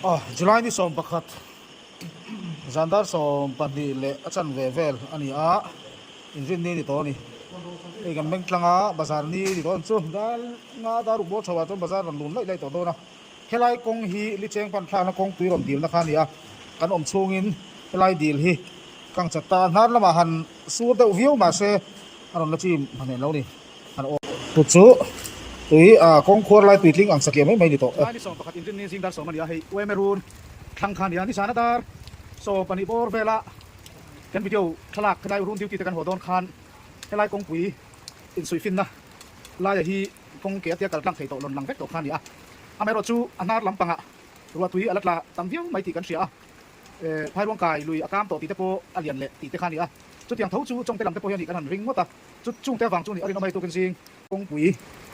Aw July ni 11 zan dar 12 leh a chanve vel a ni a, inrinni ni tawh a ni. Hei kan meng tlang a, bazar ni ni tawh ang chu dar nga dar ruk bawr chho ah chuan bazar rawn lun laih laih tawh dawn a. Helai kawng hi Licheng pan thlakna kawng tui rawn dilna kha a ni a, kan awm chhungin helai dil hi kang chat ta a, hnar lamah han sur deuh viau mah se a rawn la chim hman lo ni. Han awm tut chu tui ah kawng khuar lai tuitling ang satliah mai mai ni tawh e. Lai ni 11 inrinni zing dar sawm a ni a, hei Uemerun thlang kha a ni a, nizan a dar 12 bawr vela kan video thlalak helai run duty te kan haw dawn khan helai kawngpui insuihfinna laia hi kawng ke atia kal tlang thei tawh lawn lang vek tawh kha a ni a, amaherawhchu a hnar lampangah ruahtui a la tla tam viau mai tih kan hria a. Phairuang kai lui a kam tawh tih te pawh a lian leh tih te kha a ni a, chutiang tho chu chawngte lam te pawh hian ih kan han ring ngawt a, chu chungte avang chu ni a rinawm hei tukin zing kawngpui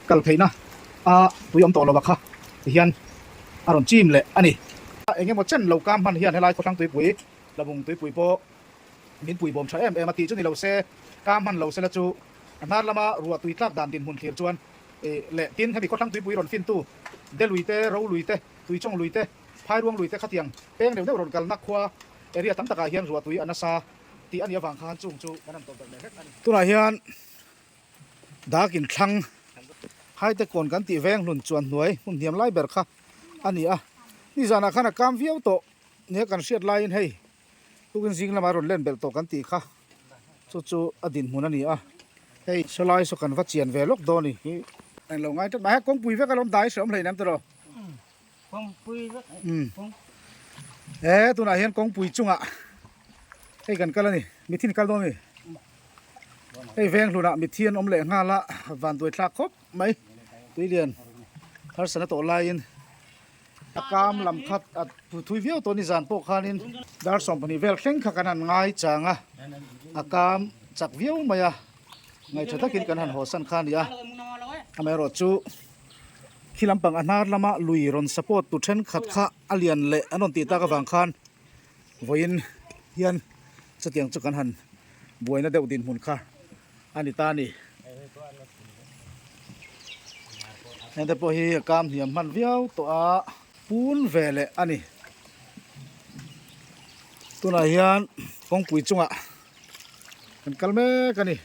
kal theihna a tui awm tawh lo a kha ti hian a rawn chim leh a ni. Eng emaw chen lo kam hman hian helai khawthlang tuipui Tlabung tuipui pawh min pui bawm tha em em a tih chu ni lo se, kam hman lo sela chu a hnar lama ruah tui tlak dan dinhmun thlir chuan leh tin hemi khawthlang tuipui rawn fintu Delui te, Rolui te, Tuichawng lui te, Phairuang lui te khatiang peng deuh deuh rawn kalna khua area tam takah hian ruah tui a nasa tih a nih avang khan chung chu kan han tawp belh leh hlek a ni. Tunah hian dak in thlang haite kawn kan tih veng hlun chuan hnuai hmun hniam lai ber kha a ni a, nizanah khan a kam viau tawh nia kan hriat laiin hei tukin zing lamah rawn len belh tawh kan tih kha chu chu a dinhmun a ni a, hei sawlai saw kan va chian ve lawk dawn a ni hi englo ngai tlat mai a kawngpui vek alawm dai hreawm hleinem tiraw. Kawngpui vek kawng. He tunah hian kawngpui chungah hei kan kal a ni mitthi an kal dawn a ni hei veng hlunah mitthi an awm leh nghal a vanduai thlak khawp mai tuilian harsatna tawh laiin a kam lam khat a thui viau tawh nizan pawh khanin dar 12 vel thleng kha kan han ngai chang a a kam chak viau mai a ngaihṭha takin kan han haw san kha a ni a amaherawhchu. Khi lampang a hnar lama lui rawn support tu thenkhat kha a lian leh an rawn tih tak avang khan vawiin hian chutiang chu kan han buaina deuh dinhmun kha a ni ta a ni. Hengte pawh hi a kam hniam hman viau tawh a pun ve leh a ni. Tunah hian kawngpui chungah kan kal mek a ni.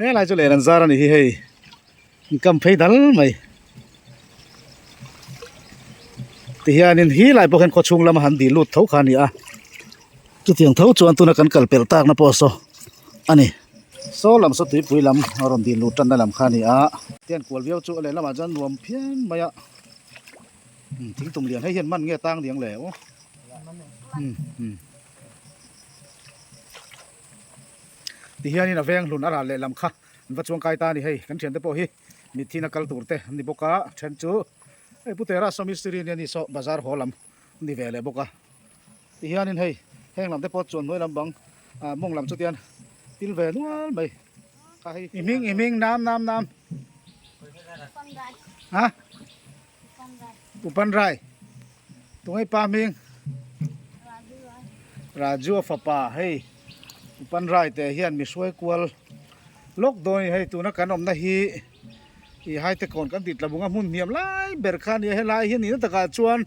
Helai chu leh an zar a ni hi hei. Kam phei dal mai. Tihianin hi lai pawh hian khawchhung lama han dil lut tho kha a ni a. Chutiang tho chuan tuna kan kal pelh takna pawh saw a ni. Saw lam saw tuipui lam a rawn dil lut tanna lam kha a ni a. Tihian kual viau chu a lehlamah chuan nuam phian mai a. Thingtum lian hei hian man nge tang diang le aw. Tihianin a veng hlun a ral lehlam kha. An va chuang kai ta a ni hei, kan thiante pawh hi mitthina kal tur te an ni bawk a, then chu hei Pu Tera saw mistiri nia ni saw bazar haw lam an ni ve leh bawk a, tihianin hei heng lam te pawh chuan hnuai lam bang ah mawng lam chu tian til ve nual mai kha hei i hming i hming nam nam nam ha Upan Rai tungai pa hming Raju a fapa hei Upan Rai te hian mi hruai kual lawk dawn a ni hei tuna kan awmna hi ih hai te kawn kan tih tlabung a hmun hniam lai ber kha a ni a helai hi a nihna takah chuan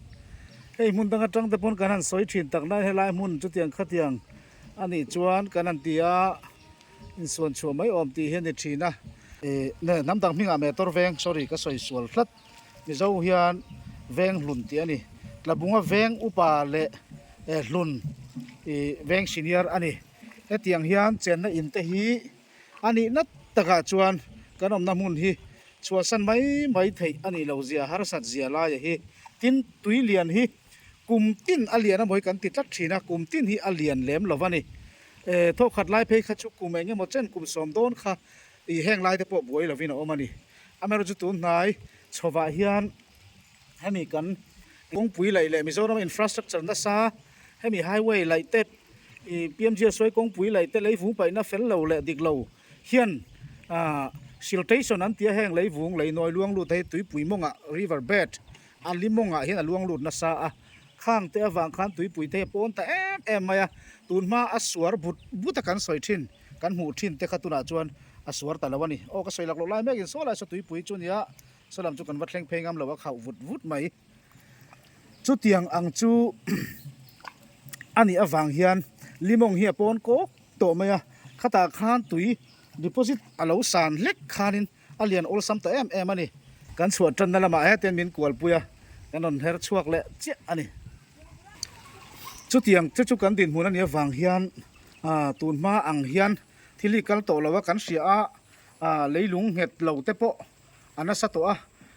hei hmun dang atang te pawn kan han sawi thin tak na helai hmun chutiang khatiang a nih chuan kan han ti a insuan chhuah mai awm tih hi a ni thin a ih hnam dang hmingah motor veng sorry ka sawi sual tlat. Mizo hian veng hlun tih a ni. Tlabunga veng upa leh hlun ih veng senior a ni. Hetiang hian chenna in te hi a nih nat takah chuan kan awmna hmun hi chhuahsan mai mai theih a nih loh zia harsat zia laia hi. Tin, tui lian hi kum tin a lian amaw hi kan ti tlat thin a, kum tin hi a lian lem lo va ni. Thawkhat lai phei kha chu kum eng emaw chen kum sawm dawn kha Ih heng lai te pawh buai lovin a awm a ni. Amaherawhchu tun hnai chhovah hian hemi kan kawngpui laih leh Mizoram infrastructure nasa hemi highway laih te ih PMGSY kawngpui laih te leivung paihna fel lo leh dik lo hian. Ahh siltation an tia heng leivung lei nawi luang lut te hi tuipui mawngah river bed a li mawngah hian a luang lut nasa a, khang te avang khan tuipui te hi a pawn ta em em mai a, tun hma a suar but but a kan sawi thin kan hmuh thin te kha tunah chuan a suar ta lo a ni. Aw ka sawi lak loh lai mek in saw lai saw tuipui chu nia saw lam chu kan va thleng phei ngam lo a khauh vut vut mai. Chutiang ang chu a nih avang hian limawng hi a pawn kawk tawh mai a, khatah khan tui deposit a lo san hlek khanin a lian awlsam ta em em a ni. Kan chhuah tanna lamah hetian min kualpui a, kan rawn her chhuak leh chiah a ni. Chutiang chu chu kan dinhmun a nih avang hian tun hma ang hian thil hi kal tawh lo a kan hria a, leilung nghet lo te pawh a nasa tawh a,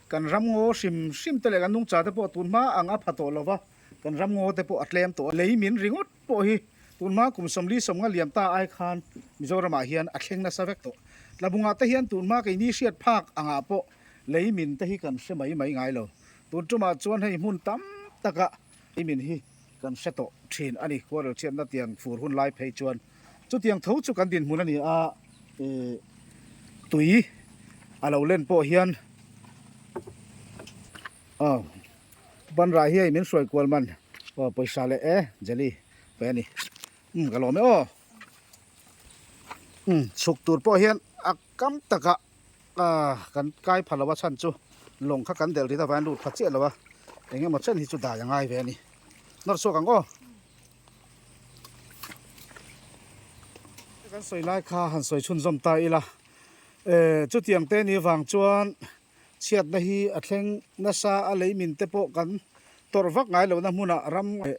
kan ramngaw hrim hrim te leh kan nungcha te pawh tun hma ang a pha tawh lo va, kan ramngaw te pawh a tlem tawh a, lei min ringawt pawh hi tun hma kum 40 sawmnga liam ta ai khan Mizoramah hian a thleng nasa vek tawh. Tlabungah te hian tun hma keini hriat phak angah pawh lei min te hi kan hre mai mai ngai lo. Tun tumah chuan hei hmun tam takah lei min hi kan hre tawh thin a ni. Khuarel chhiatna tiang fur hun lai phei chuan chutiang tho chu kan dinhmun a ni a, tui a lo len pawh hian aw banra hi hei min hruai kual man aw pawisa leh e jelly pe a ni umm ka lawm e aw umm chhuk tur pawh hian a kam takah ah kan kai pha lo a chhan chu lawng kha kan delh rit avangin lut pha chiah lo a eng emaw chen hi chu dai a ngai ve a ni nawr chhuak ang aw. Kan sawi lai kha han sawi chhunzawm ta ila eh chutiang te ni vang chuan chhiatna hi a thleng nasa a lei min te pawh kan tawrh vak ngai lohna hmunah ram leh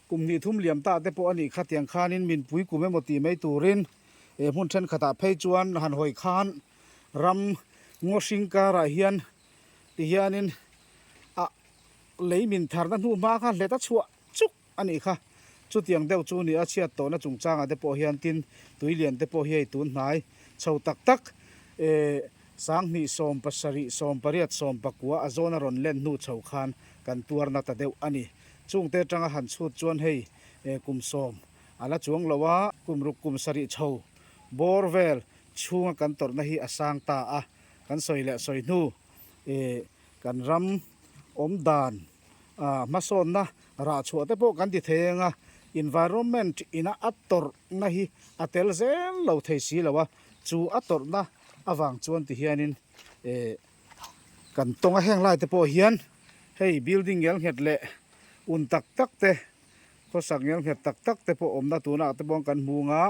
kum hnih thum liam ta te pawh a nih kha tiang khanin min pui kum emaw tih mai turin he hmun thenkhatah phei chuan han hawi khan ram ngaw hring karah hian tihianin a lei min tharna hnu hma kha hlet a chhuah chuk a nih kha. Chutiang deuh chu ni a chhiat tawhna chungchangah te pawh hian tin tui lian te pawh hi hei tun hnai chho tak tak eh 20 70 18 19 a zawn a rawn len hnu chho khan kan tuarna ta deuh a ni. Chungte atanga han chhut chuan hei eh kum sawm a la chuang lo a, kum ruk kum sarih chho bawr vel chhunga kan tawrhna hi a sang ta a, kan sawi leh sawi hnu eh kan ram awm dan ah hmasawnna rah chhuah te pawh kan ti thei ang a, environment ina a tawrhna hi a tel zel lo thei si lo a, chu a tawrhna avang chuan ti hianin eh kan tawng a heng lai te pawh hian hei building ngel nghet leh un tak tak te khawsak ngel nghet tak tak te pawh awmna tunah te pawh kan hmu nga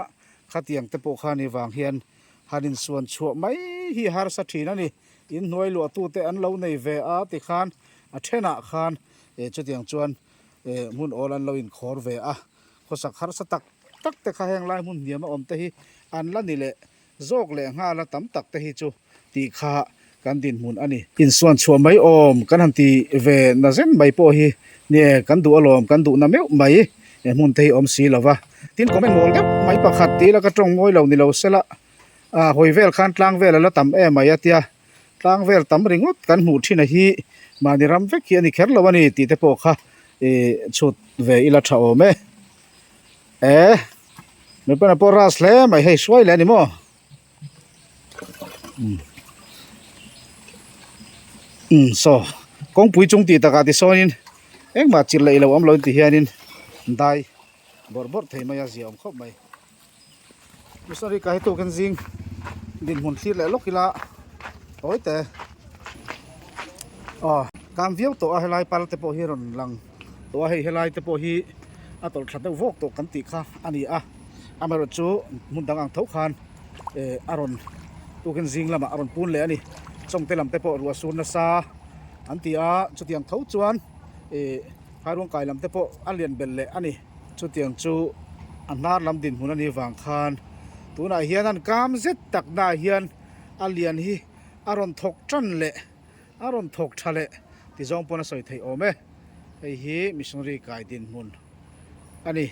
khatiang te pawh kha ni vang hian han insuan chhuah mai hi harsa thin a ni. Inhnuai luahtute an lo nei ve a tikhan a thenah khan eh chutiang chuan eh hmun awl an lo inkhawr ve a, khawsak harsa tak tak te kha heng lai hmun hniam a awm te hi an la ni leh zawk leh nghal a tam tak te hi chu tih kha kan dinhmun a ni. Insuan chhuah mai awm kan han ti ve na zen mai pawh hi nie kan duh alawm kan duhna meuh mai eh hmun te hi awm si lova. Tin comment mawl deuh mai pakhat tih ila ka tawng mawi lo ni lo sela. Ah hawi vel khan tlang vel a la tam em mai a tia tlang vel tam ringawt kan hmuh thin a hi mahni ram vek hi a ni kher lo a ni tih te pawh kha ih chhut ve ila tha awm e eh mipana pawh ras hle mai hei hruai leh a ni maw umm umm saw kawngpui chung tih takah tisawn in engmah chilh leh ilo awm lo in ti hian in dai bawrh bawrh thei mai a zia awm khawp mai. Missionary ka hi tukin zing dinhmun thlir leh lawk ila tawi te aw kam viau tawh a helai pal te pawh hi rawn lang tawh a hei helai te pawh hi a tawlh thla deuh vawk tawh kan tih kha a ni a amaherawh chu hmun dang ang tho khan eh a rawn tukin zing lamah a rawn pun leh a ni chawngte lam te pawh ruah sur nasa an ti a chutiang tho chuan eh phairuangkai lam te pawh a lian belh leh a ni. Chutiang chu a hnar lam dinhmun a nih vang khan tunah hian an kam zet tak naah hian a lian hi a rawn thawk tan leh a rawn thawk tha leh ti zawng pawn a sawi theih awm e. Hei hi missionary kai dinhmun a ni.